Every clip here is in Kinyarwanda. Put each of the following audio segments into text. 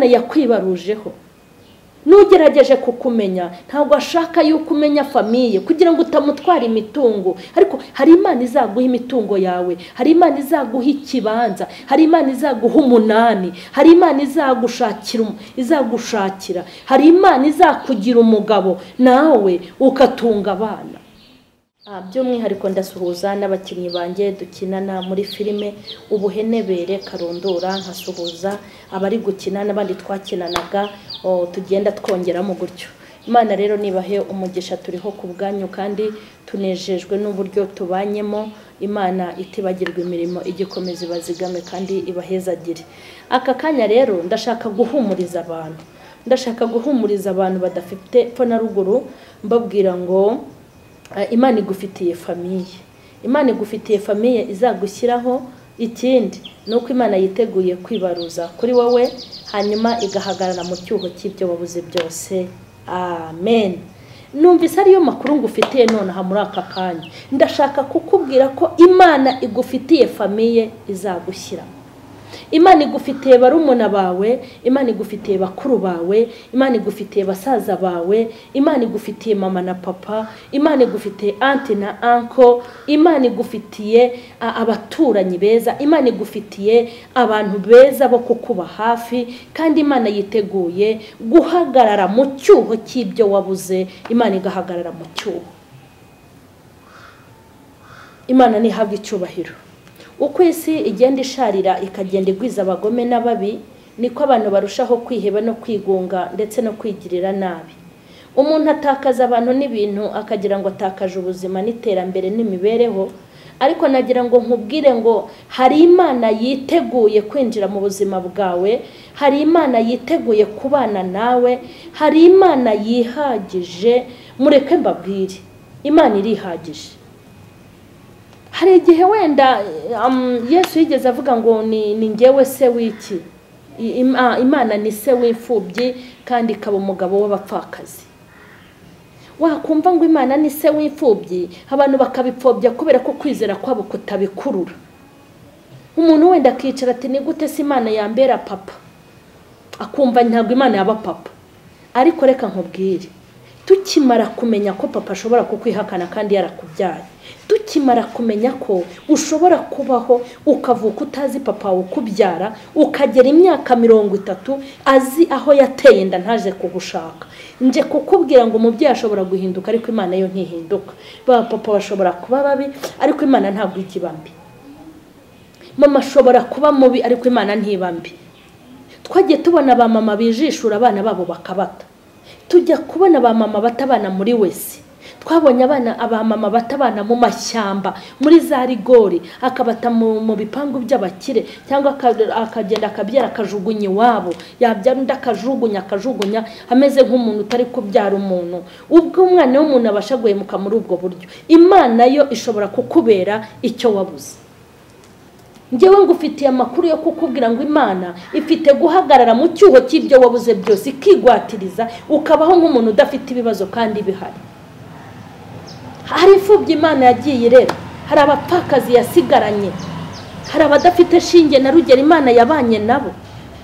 Imana yakwibarujeho. Nugerageje kukumenya ntabwo ashaka yuko umenya famiye kugira ngo utamutwara imitungo, ariko hari Imana izaguha imitungo yawe, hari Imana izaguha ikibanza, hari Imana izaguha umunani, hari Imana izagushakira, hari Imana izakugira umugabo nawe ukatunga abana. By'umwihariko ndasuhuza n'abakinnyi banjye dukinana muri filime Ubuhenebere Karundura, nkasuhuza abari gukina n'abandi twakinanaga, tugenda twongeramo gutyo. Imana rero nibahe umugisha, turiho ku bwanyu kandi tunejejwe n'uburyo tubanyemo. Imana itibagirwa imirimo igikomeza ibazigame kandi ibahezagire. Aka kanya rero ndashaka guhumuriza abantu, ndashaka guhumuriza abantu badafite pfo na ruguru, mbabwira ngo Imana igufitiye famiye, Imana igufitiye famiye izagushyiraho. Ikindi nuko Imana yiteguye kwibaruza kuri wowe, hanyuma igahagarara mu cyuho cy'ibyo wabuze byose. Amen. Numvise ariyo makuru ngufitiye nonaha muri aka kanya. Ndashaka kukubwira ko Imana igufitiye famiye izagushyira. Imana igufitiye barumuna bawe, Imana igufitiye bakuru bawe, Imana igufitiye basaza bawe, Imana igufitiye mama na papa, Imana igufitiye auntie na uncle, Imana igufitiye abaturanyi beza, Imana igufitiye abantu beza bo kukuba hafi, kandi Imana yiteguye guhagarara mu cyuho cy'ibyo wabuze. Imana igahagarara mu cyuho. Imana nihabwe icyubahiro. Uko isi igenda isharira ikagenda igwiza abagome n'ababi, niko abantu barushaho kwiheba no kwigunga ndetse no kwigirira nabi. Umuntu atakaza abantu n'ibintu akagira ngo atakaje ubuzima n'iterambere n'imibereho, ariko nagira ngo nkubwire ngo hari Imana yiteguye kwinjira mu buzima bwawe, hari Imana yiteguye kubana nawe, hari Imana yihagije. Mureke mbabwire, Imana irihagije. Hari igihe wenda Yesu yigeze avuga ngo ni njyewe se w'iki, Imana ni se w'imfubyi kandi ikaba umugabo w'abapfakazi. Wakumva ngo Imana ni se w'imfubyi, abantu bakabipfobya kubera ko kwizera kwabo kutabikurura. Umuntu wenda akicara ati ni gute se Imana yambera papa, akumva ntabwo Imana yaba papa. Ariko reka nkubwire, tukimara kumenya ko papa ashobora kukwihakana kandi yarakubyaye, tukimara kumenya ko ushobora kubaho ukavuka utazi papa ukubyara, ukagera imyaka 30 azi aho yateye inda ntaje kugushaka, nje kukubwira ngo umubyeyi ashobora guhinduka ariko Imana yo ntihinduka. Ba papa bashobora kuba babi ariko Imana ntabwo ikiba mbi. Mama ashobora kuba mubi ariko Imana ntiba mbi. Twagiye tubona ba mama bijishura abana babo bakabata, tujya kubona ba mama batabana muri wese, twabonye abana aba mama batabana mu mashyamba muri za rigori, akabata mu bipangu by'abakire, cyangwa akagenda akabyara akajugunya iwabo, yabyara undi akajugunya ameze nk'umuntu utari kubyara umuntu. Ubwo umwana w'umuntu abasha guhemuka muri ubwo buryo, Imana yo ishobora kukubera icyo wabuze. Njyewe ngufitiye amakuru yo kukubwira ngo Imana ifite guhagarara mu cyuho cy'ibyo wabuze byose, ikigwatiriza ukabaho nk'umuntu udafite ibibazo kandi bihari. Hari imfubyi Imana yagiye irera, hari abapfakazi yasigaranye, hari abadafite shinge na rugero Imana yabanye nabo.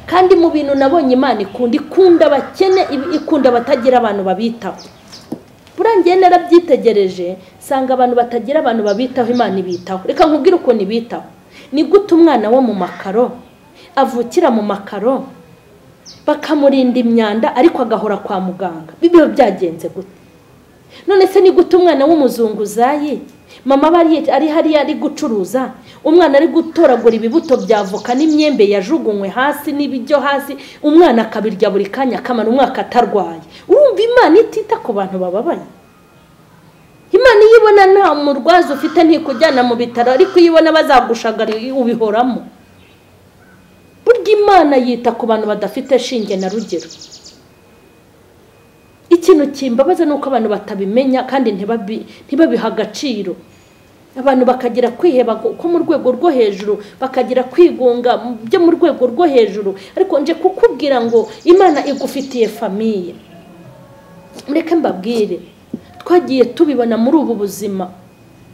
Kandi mu bintu nabonye Imana ikunda abakene, ikunda abatagira abantu babitaho. Burangiye narabyitegereje sanga abantu batagira abantu babitaho Imana ibitaho. Reka nkubwire ukuntu ibitaho. Ni gute umwana wo mu makaro avukira mu makaro bakamurinda imyanda ariko agahora kwa muganga, biba byagenze gute? None se ni gute umwana w'umuzunguzayi, mama ari hariya ari gucuruza, umwana ari gutoragura ibibuto bya voka n'imyembe yajugunywe hasi n'ibijyo hasi, umwana akabirya buri kanya akamara umwaka atarwaye? Urumva Imana itita ku bantu bababaye? Imana iyo ibona nta murwaza ufite ntikujyana mu bitaro, ariko iyo ibona bazagushagara ubihoramo. Burya Imana yita ku bantu badafite shinge na rugero. Ikintu kimbabaza nuko abantu batabimenya kandi ntibabiha agaciro. Abantu bakagira kwiheba ko mu rwego rwo hejuru, bakagira kwigunga byo mu rwego rwo hejuru, ariko nje kukubwira ngo Imana igufitiye famiye. Mureke mbabwire, twagiye tubibona muri ubu buzima.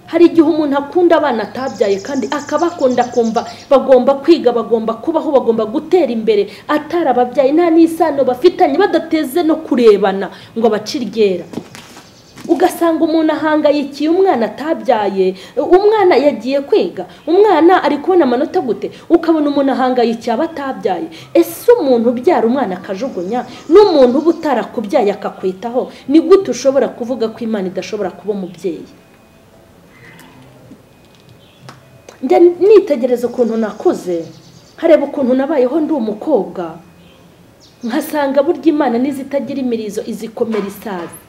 Hari igihe umuntu akunda abana atabyaye kandi akabakunda, kumva bagomba kwiga, bagomba kubaho, bagomba gutera imbere, atarababyaye, nta n'isano bafitanye, badateze no kurebana ngo abaciryera. Ugasanga umuntu ahangayikiye umwana atabyaye, umwana yagiye kwiga, umwana ari kubona amanota gute, ukabona umuntu ahangayikiye abatabyaye. Ese umuntu ubyara umwana akajugunya n'umuntu uba utarakubyaye akakwitaho, ni gute ushobora kuvuga ko Imana idashobora kuba umubyeyi? Njya nitegereza ukuntu nakuze, nkareba ukuntu nabayeho ndi umukobwa, nkasanga burya Imana n'izitagira imirizo izikomera isazi.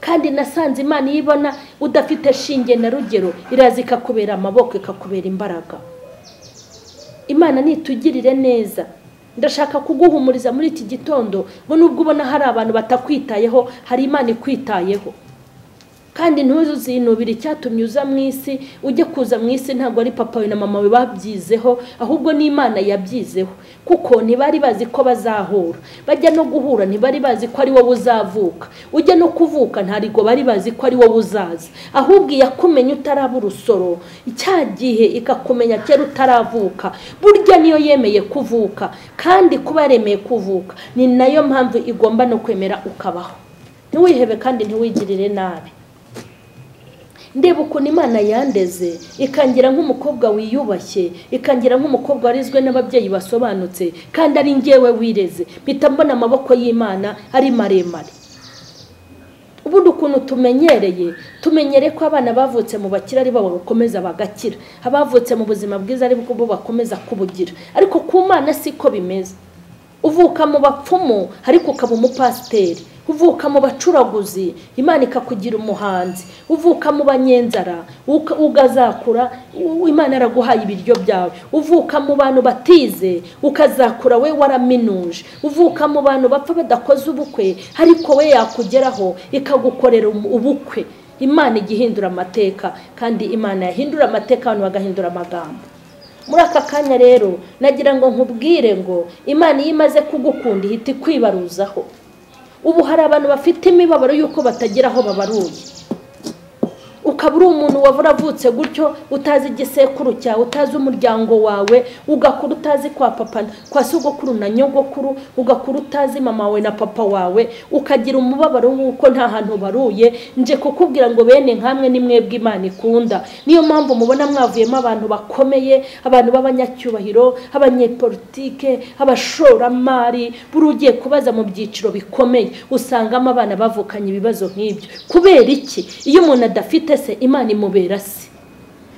Kandi nasanze Imana iyo ibona udafite shinge na rugero, iraza ikakubera amaboko, ikakubera imbaraga. Imana nitugirire neza. Ndashaka kuguhumuriza muri iki gitondo ngo nubwo ubona hari abantu batakwitayeho, hari Imana ikwitayeho. Kandi ntuzinubire icyatumye uza mu isi. Ujye kuza mu isi ntabwo ari papa we na mama we babyizeho, ahubwo ni Imana yabyizeho, kuko ntibari bazi ko bazahura. Bajya no guhura ntibari bazi ko ari wowe uzavuka, ujya no kuvuka ntarigo bari bazi ko ari wowe uzaza, ahubwo iyakumenya utaraba urusoro, icya gihe ikakumenya kera utaravuka. Burya niyo yemeye kuvuka, kandi kuba yaremeye kuvuka ni nayo mpamvu igomba no kwemera ukabaho. Ntiwihebe kandi ntiwigirire nabi. Ndeba ukuntu Imana yandeze, ikangira nk'umukobwa wiyubashye, ikangira nk'umukobwa warizwe n'ababyeyi basobanutse, kandi ari njyewe wireze. Mpita mbona amaboko y'Imana ari maremare. Ubundi ukuntu tumenyereye, tumenyere ko abana bavutse mu bakire ari bo bakomeza bagakira, abavutse mu buzima bwiza ari bo bakomeza kubugira, ariko ku Mana siko bimeze. Uvuka mu bapfumu ariko ukaba umupasiteri, uvuka mu bacuraguzi Imana ikakugira umuhanzi, uvuka mu banyenzara ugazakura Imana yaraguhaye ibiryo byawe, uvuka mu bantu batize ukazakura we waraminuje, uvuka mu bantu bapfa badakoze ubukwe ariko we yakugeraho ikagukorera ubukwe. Imana igihindura amateka, kandi Imana yahindura amateka abantu bagahindura amagambo. Muri aka kanya rero nagira ngo nkubwire ngo Imana iyo imaze kugukunda ihita ikwibaruzaho. Ubu hari abantu bafite imibabaro y'uko batagira aho babaruye. Ukaba uri umuntu wavuravutse gutyo, utazi igisekuru cyawe, utazi umuryango wawe, ugakura utazi kwa papa, kwa sogokuru na nyogokuru, ugakura utazi mama wawe na papa wawe, ukagira umubabaro w'uko nta hantu baruye. Nje kukubwira ngo bene nkamwe ni mwebwe Imana ikunda. Niyo mpamvu mubona mwavuyemo abantu bakomeye, abantu b'abanyacyubahiro, abanyepolitike, abashoramari. Buri ugiye kubaza mu byiciro bikomeye usangamo abana bavukanye ibibazo nk'ibyo. Kubera iki? Iyo umuntu adafite se, Imana imubera se.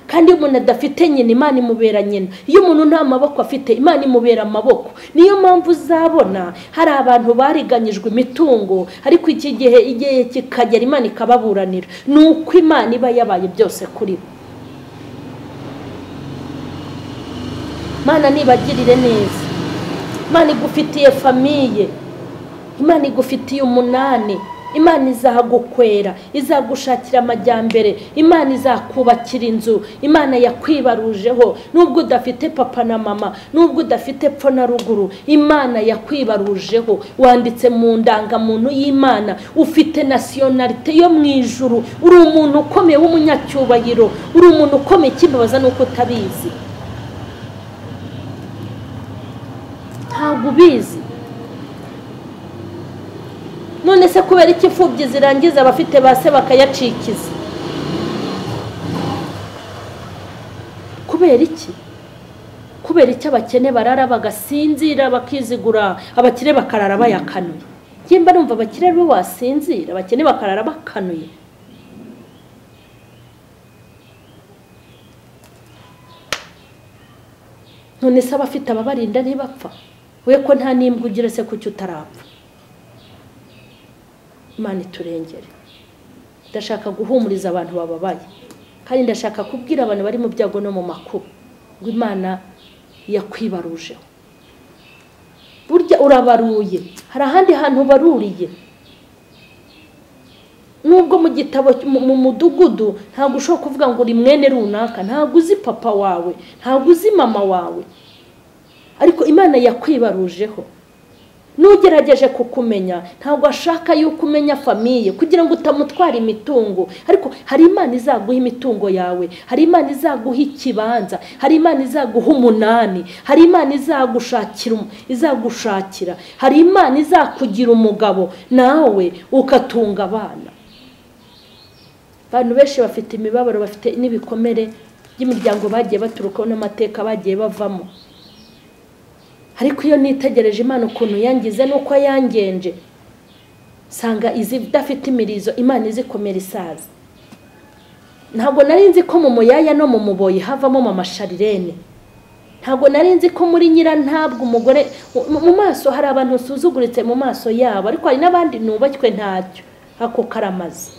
Kandi iyo umuntu adafite nyina, Imana imubera nyina. Iyo umuntu nta maboko afite, Imana imubera amaboko. Niyo mpamvu uzabona hari abantu bariganyijwe imitungo, ariko iki gihe igihe kikagera Imana ikababuranira. Ni uko Imana iba yabaye byose kuri bo. Imana nibagirire neza. Imana igufitiye famiye, Imana igufitiye umunani, Imana izagukwera, izagushakira amajyambere, Imana izakubakira inzu, Imana yakwibarujeho. Nubwo udafite papa na mama, nubwo udafite pfo na ruguru, Imana yakwibarujeho. Wanditse mu ndangamuntu y'Imana, ufite nationalité yo mu ijuru, uri umuntu ukomeye w'umunyacyubahiro, uri umuntu ukomeye. Ikibabaza nuko utabizi, ntabwo ubizi. None se kubera iki imfubyi zirangiza abafite base bakayacikiza? Kubera iki? Kubera iki abakene barara bagasinzira bakizigura, abakire bakarara bayakanuye? Njye numva abakire bo wasinzira, abakene bakarara bakanuye. None se abafite ababarinda ntibapfa? We ko nta n'imbwa ugira se kuki utarapfa? Imana iturengere. Ndashaka guhumuriza abantu bababaye, kandi ndashaka kubwira abantu bari mu byago no mu makuba ngo Imana yakwibarujeho. Burya urabaruye, hari ahandi hantu baruriye. Nubwo mu gitabo mu mudugudu ntabwo ushobora kuvuga ngo uri mwene runaka, ntabwo uzi papa wawe, ntabwo uzi mama wawe, ariko Imana yakwibarujeho. Nugerageje kukumenya ntabwo ashaka yuko umenya famiye kugira ngo utamutwara imitungo. Ariko hari Imana izaguha imitungo yawe, hari Imana izaguha ikibanza, hari Imana izaguha umunani, hari Imana izagushakira, hari Imana izakugira umugabo nawe ukatunga abana. Abantu benshi bafite imibabaro, bafite n'ibikomere by'imiryango bagiye baturukaho n'amateka bagiye bavamo. Ariko iyo nitegereje Imana ukuntu yangize nuko yangenje, sanga izidafite imirizo Imana izikomera isaza. Ntabwo nari nzi ko mu muyaya no mu muboyi havamo mama Sharirene. Ntabwo nari nzi ko muri nyira ntabwo umugore mu maso hari abantu usuzuguritse mu maso yabo, ariko hari n'abandi nubakwe ntacyo ako karamaze.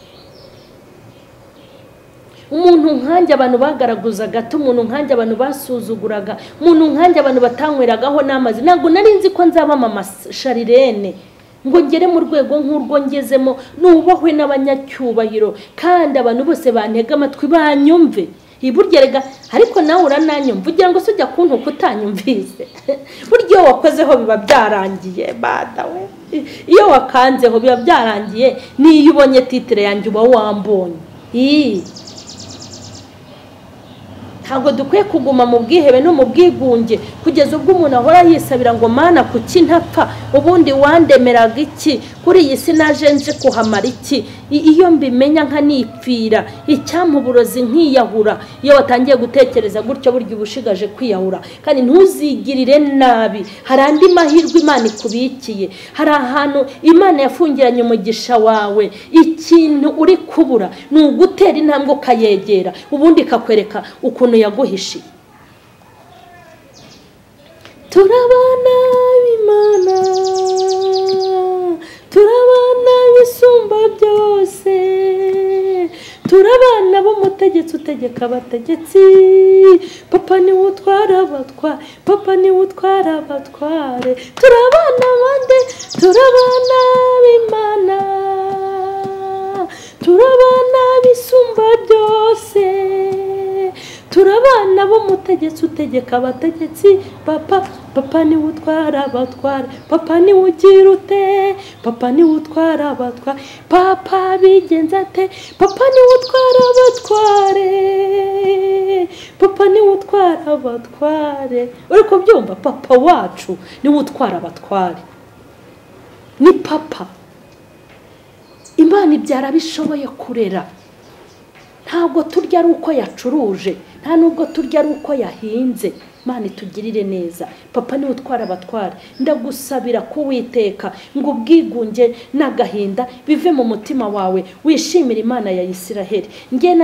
Umuntu nkanjye abantu bagaraguzaga, umuntu nkanjye abantu basuzuguraga, umuntu nkanjye abantu batanyweragaho n'amazi. Ntabwo nari nzi ko nzaba mama Sharirene ngo ngere mu rwego nk'urwo ngezemo, nubahwe n'abanyacyubahiro kandi abantu bose bantega amatwi banyumve. Burya rega ariko nawe urananyumva ugira ngo se ujya kuntuka utanyumvise. Burya iyo wakozeho biba byarangiye, bada we, iyo wakanzeho biba byarangiye. Niyo ubonye titire yanjye uba wambonye. Ntabwo dukwiye kuguma mu bwihebe no mu bwigunge kugeza ubwo umuntu ahora yisabira ngo Mana kuki ntapfa, ubundi wandemeraga iki, kuri iyi si naje nje kuhamara iki, iyo mbimenya nkanipfira, icyampa uburozi nkiyahura. Iyo watangiye gutekereza gutyo burya ubushigaje kwiyahura. Kandi ntuzigirire nabi, hari andi mahirwe Imana ikubikiye, hari ahantu Imana yafungiranye umugisha wawe. Ikintu uri kubura ni ugutera intambwe ukayegera, ubundi ikakwereka ukuntu yaguhishiye. Turabana b'Imana, turabana bisumba byose, turabana b'umutegetsi utegeka abategetsi. Papa niwe utwara abatware, papa niwe utwara abatware. Turabana bande, turabana b'Imana, turabana bisumba byose, turabana b'umutegetsi utegeka abategetsi. Papa, papa niwe utwara abatware, papa niwe ugira ute, papa niwe utwara abatware, papa bigenza ate, papa niwe utwara abatware, papa niwe utwara abatware. Uri kubyumva? Papa wacu niwe utwara abatware, ni papa. Imana ibyara bishoboye kurera. Ntabwo turya ari uko yacuruje, nta nubwo turya ari uko yahinze. Imana itugirire neza. Papa niwe utwara abatware. Ndagusabira kuwiteka ngo ubwigunge n'agahinda bive mu mutima wawe, wishimire Imana ya Isiraheli. Nge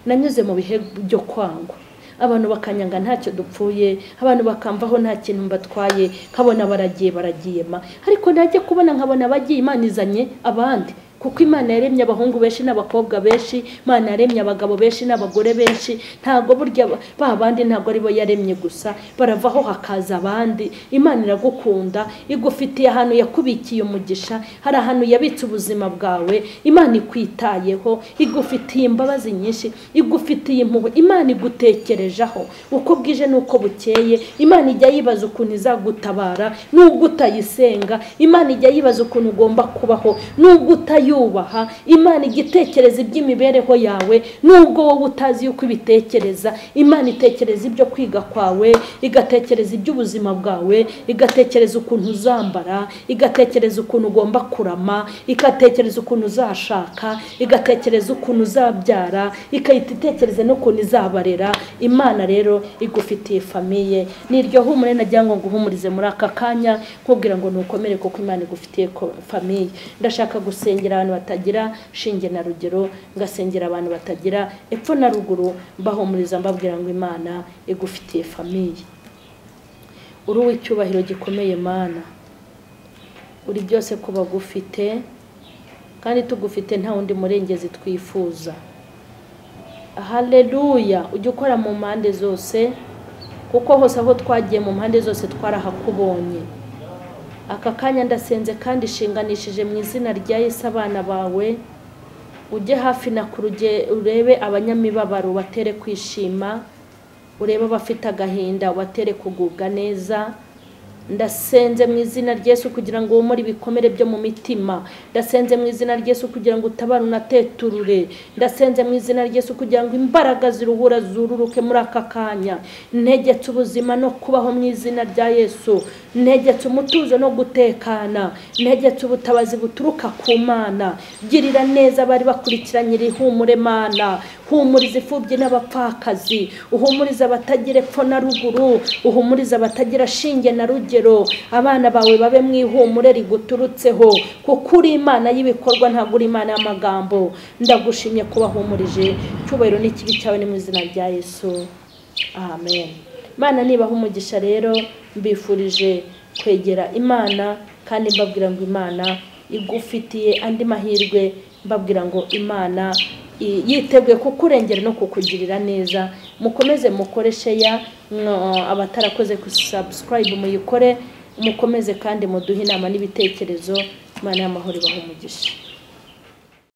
nanyuze mu bihe byo kwangwa, abantu bakanyanga ntacyo dupfuye, abantu bakamvaho nta kintu mbatwaye, nkabona baragiye baragiye ma. Ariko najya kubona nkabona bagiye, Imana izanye abandi. Kuko Imana yaremye abahungu benshi n'abakobwa benshi, Imana yaremye abagabo benshi n'abagore benshi. Ntabwo burya ba bandi ntabwo ari bo yaremye gusa, baravaho hakaza abandi. Imana iragukunda, igufitiye ahantu yakubikiye umugisha, hari ahantu yabitse ubuzima bwawe. Imana ikwitayeho, igufitiye imbabazi nyinshi, igufitiye impuhwe. Imana igutekerejeho uko bwije n'uko bukeye. Imana ijya yibaza ukuntu izagutabara nubwo utayisenga. Imana ijya yibaza ukuntu ugomba kubaho nubwo utayubaha. Imana igitekereza iby'imibereho yawe nubwo wowe utazi yuko ibitekereza. Imana itekereza ibyo kwiga kwawe, igatekereza iby'ubuzima bwawe, igatekereza ukuntu uzambara, igatekereza ukuntu ugomba kurama, igatekereza ukuntu uzashaka, igatekereza ukuntu uzabyara, ikahita itekereza n'ukuntu izabarera. Imana rero igufitiye famiye. Niryo humure nagira ngo nguhumurize muri aka kanya, nkubwira ngo nukomere kuko Imana igufitiye famiye. Ndashaka gusengera abantu batagira shinge na rugero, ngasengera abantu batagira epfo na ruguru, mbahumuriza mbabwira ngo Imana igufitiye famiye. Uri uw'icyubahiro gikomeye Mana, uri byose kuba gufite, kandi tugufite nta wundi murengezi twifuza. Haleluya. Ujye ukora mu mpande zose, kuko hose aho twagiye mu mpande zose twarahakubonye. Aka kanya ndasenze kandi shinganishije mu izina rya Yesu abana bawe, ujye hafi na kuruge, urebe abanyamibabaro batere kwishima, urebe abafite agahinda batere kugubwa neza, Ndasenze mu izina rya Yesu kugira ngo womore ibikomere byo mu mitima. Ndasenze mu izina rya Yesu kugira ngo utabare unateturure. Ndasenze mu izina rya Yesu kugira ngo imbaraga ziruhura zururuke muri aka kanya. Ntegetse ubuzima no kubaho mu izina rya Yesu. Ntegetse umutuzo no gutekana. Ntegetse ubutabazi buturuka ku Mana. Girira neza abari bakurikiranye iri humure Mana. Humuriza imfubyi n'abapfakazi, uhumuriza abatagira epfo na ruguru, uhumuriza abatagira shinge na rugero. Abana bawe babe mu ihumure riguturutseho, kuko uri Imana y'ibikorwa, ntabwo uri Imana y'amagambo. Ndagushimye kubahumurije. Cyubahiro n'ikibi cyawe ni mu izina rya Yesu, amen. Imana nibaha umugisha. Rero mbifurije kwegera Imana, kandi mbabwira ngo Imana igufitiye andi mahirwe, mbabwira ngo Imana yiteguye kukurengera no kukugirira neza. Mukomeze mukore share, abatarakoze ku subscribe muyikore, mukomeze kandi muduhe inama n'ibitekerezo. Imana y'amahoro ibahe umugisha.